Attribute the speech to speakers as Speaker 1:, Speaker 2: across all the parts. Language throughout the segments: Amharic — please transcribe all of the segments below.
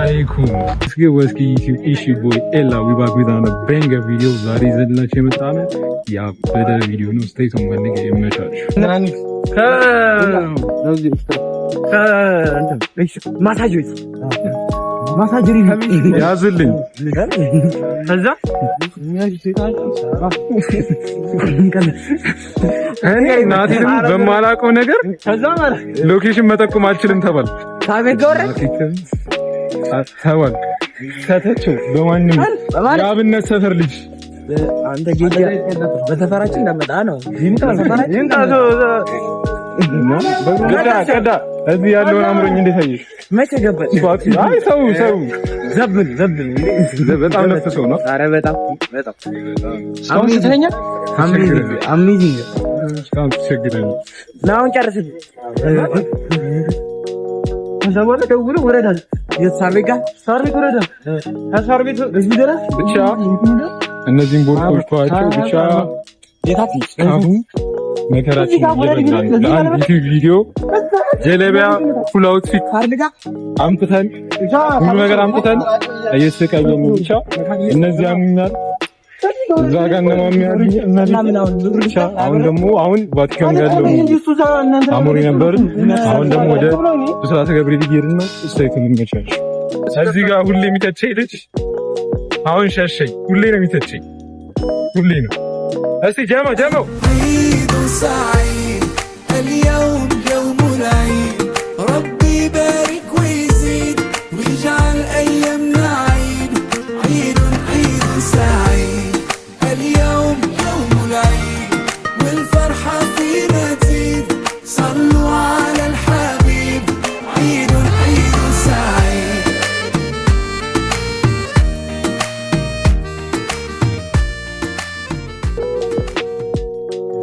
Speaker 1: አለይኩም። እስኪ ወስኪ ዩቲዩብ ኢሺ boy ኤላ፣ we back with another banger video። ዛሬ ይዘንላችሁ የመጣ ነው ያበደ ቪዲዮ ነው። Stay tuned ወንድ ይመቻችሁ።
Speaker 2: ማሳጅ ቤት፣ ማሳጅ
Speaker 1: ያዝልኝ።
Speaker 2: ከዛ
Speaker 1: እኔ እናቴ በማላውቀው ነገር
Speaker 2: ከዛ ማለት
Speaker 1: location መጠቆም አልችልም ተባል
Speaker 2: ሳቤት ጋር
Speaker 1: ተባል ከተቸው በማንም የአብነት ሰፈር ልጅ።
Speaker 2: አንተ ጌጃ በሰፈራችን እንዳመጣ ነው።
Speaker 1: ቀዳ ቀዳ እዚህ ያለውን አምሮኝ እንዴት አየሽ?
Speaker 2: መቼ ገባች?
Speaker 1: አይ ሰው ሰው
Speaker 2: ዘብን ዘብን
Speaker 1: በጣም ነፍሰው ነው።
Speaker 2: ኧረ በጣም በጣም አሁን ስተኛ amazing amazing።
Speaker 1: በጣም ተቸግረን
Speaker 2: ና አሁን ጨርስልኝ። ከዛ በኋላ ደውሎ ወረዳ የሳር ቤት ጋር፣ ሳር ቤት ወረዳ ከሳር ቤት እዚህ ድረስ።
Speaker 1: ብቻ እነዚህን ቦርኮች ተዋቸው። ብቻ አሁን መከራችን እየበላን ነው። ለአንድ ዩቲዩብ ቪዲዮ ጀለቢያ full outfit አምጥተን፣ ሁሉ ነገር አምጥተን እየተሰቃየን ነው። ብቻ እነዚህ ያሙኛል፣ እዛ ጋር እነማሚ ያሉ ብቻ አሁን ደግሞ አሁን ቫቲካን ጋር ያለው አሞሪ ነበር። አሁን ደግሞ ወደ ብስራተ ገብርኤል እየሄድን ነው። እስታይቱን ይመቻችሁ። እዚህ ጋር ሁሌ የሚተቸኝ ልጅ አሁን ሸሸኝ። ሁሌ ነው የሚተቸኝ፣ ሁሌ ነው። እስቲ ጀመው ጀመው።
Speaker 3: عيد سعيد، اليوم يوم العيد، ربي يبارك ويزيد ويجعل أيامنا عيد. عيد عيد سعيد، اليوم يوم العيد، والفرحة فينا تزيد، صلوا على الحبيب، عيد عيد سعيد.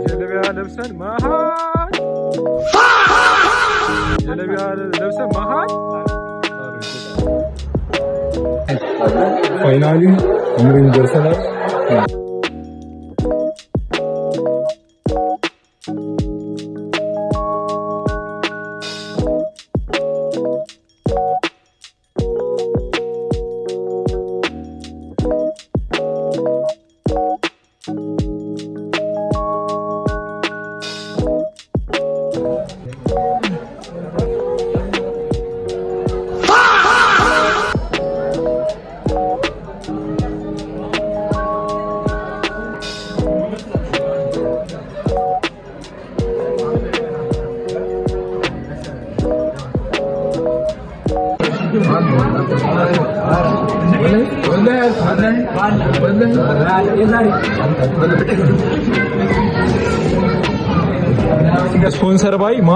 Speaker 1: ጀለቢያ ለብሰን መሀል፣ ጀለቢያ ለብሰን መሀል finally አምሮኝ ደርሰናል። Sponsor by ማ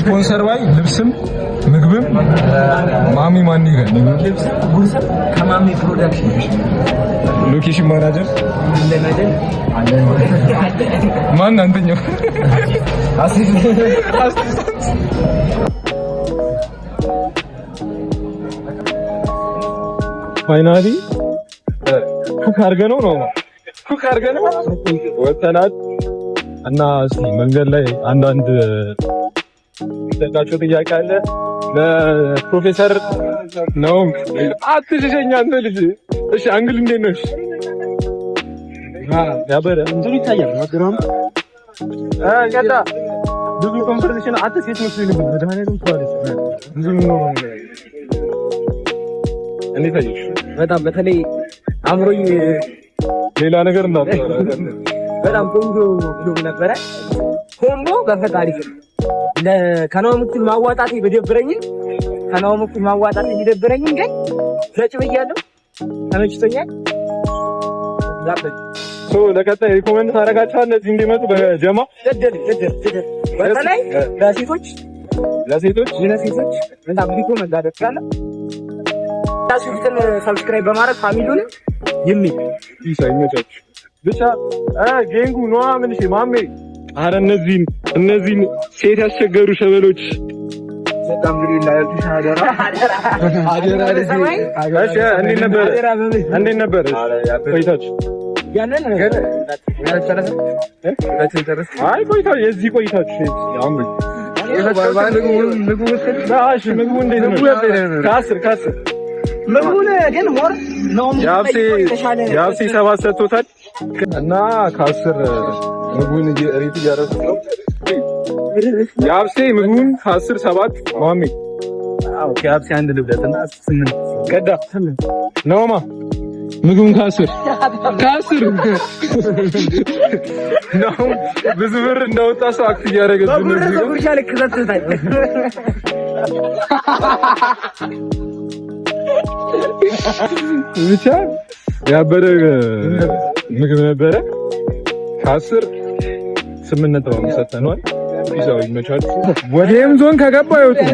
Speaker 1: sponsor by ልብስም ምግብም ማሚ ማን ይገ
Speaker 2: ጉርስም ከማሚ production።
Speaker 1: Location manager ማን? አንተኛው assistant። Finally cook አድርገነው ነው፣ cook አድርገነው ወተናል። እና እስቲ መንገድ ላይ አንዳንድ ጠቃቸው ጥያቄ አለ ለፕሮፌሰር ነው። አትሸሸኝ አንተ ልጅ። እሺ angle እንዴት ነው? እሺ ያበረ
Speaker 2: እንትኑ ይታያል። ማግራም
Speaker 1: ቀጣ ብዙ conversation አንተ ሴት መስሎኝ ነበር። መድኃኒዓለም ትዋለች ብዙ ነው። እንዴት አየሽ?
Speaker 2: በጣም በተለይ አምሮኝ
Speaker 1: ሌላ ነገር እንዳታወራ።
Speaker 2: በጣም ቆንጆ ብሎም ነበረ። Combo በፈጣሪ ስም ከናሆም እኩል ማዋጣቴ በደበረኝም፣ ከናሆም እኩል ማዋጣቴ ቢደብረኝም ግን ዘጭ ብያለሁ። ተመችቶኛል።
Speaker 1: So ለቀጣይ recommend ታደርጋቸዋለህ እነዚህ እንዲመጡ በጀማ?
Speaker 2: ገደል ገደል ገደል። በተለይ ለሴቶች።
Speaker 1: ለሴቶች።
Speaker 2: ለሴቶች በጣም recommend አደርጋለሁ። ሱፍትን subscribe በማድረግ family ውን የሚል
Speaker 1: ይሳ ይመቻችሁ። ብቻ gang ኡ ነዋ ምን እሺ ማሜ፣ አረ እነዚህን ሴት ያስቸገሩ ሸበሎች። እሺ እንዴት ነበር? እንዴት ነበር ቆይታችሁ?
Speaker 2: ያንን
Speaker 1: አይ ቆይታ የዚህ ቆይታችሁ አሁን ምግቡ እንዴት ነው? ከ10 ከ10
Speaker 2: ምግቡን ግን more ነው።
Speaker 1: የአብሴ 7 ሰጥቶታል እና ከ10 ምግቡን rate እያደረኩት ነው። የአብሴ ምግቡን ከ10 7። ማሜ?
Speaker 4: አዎ፣ ከአብሴ አንድ ልብለት እና 8።
Speaker 1: ቀዳ ነውማ ምግቡን ከ10 ከ10 ነው። ብዙ ብር እንዳወጣ ሰው act እያደረገ
Speaker 2: ነው። ጉርሻ ልክ ሰጥቶታል።
Speaker 1: ብቻ ያበደ ምግብ ነበረ። ከ10 8.5 ሰጥተነዋል። ፒዛው ይመቻል። ወደ game zone ከገባ አይወጡም።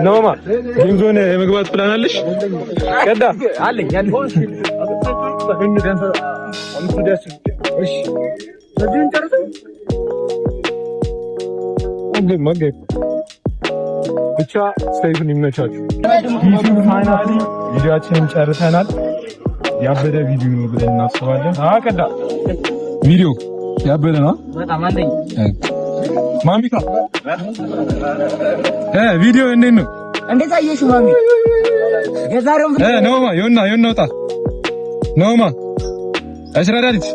Speaker 1: ነውማ game zone የመግባት ፕላን አለሽ? ቀዳ።
Speaker 2: አለኝ።
Speaker 1: ብቻ ሰይፉን ይመቻችሁ። Finally ቪዲዮአችንን ጨርሰናል። ያበደ ቪዲዮ ነው ብለን እናስባለን። አቀዳ ቪዲዮ ያበደ ነው።
Speaker 2: በጣም አንደኛ።
Speaker 1: ማሚካ፣ ቪዲዮ እንዴት ነው?
Speaker 2: እንዴት አየሽው ማሚ? የዛሬውን
Speaker 1: ነውማ ዮና ዮና ወጣ ነውማ አሽራዳዲት።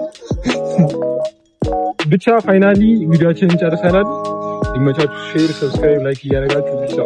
Speaker 1: ብቻ finally ቪዲዮአችንን ጨርሰናል። ይመቻችሁ። Share፣ subscribe፣ like እያደረጋችሁ ብቻ።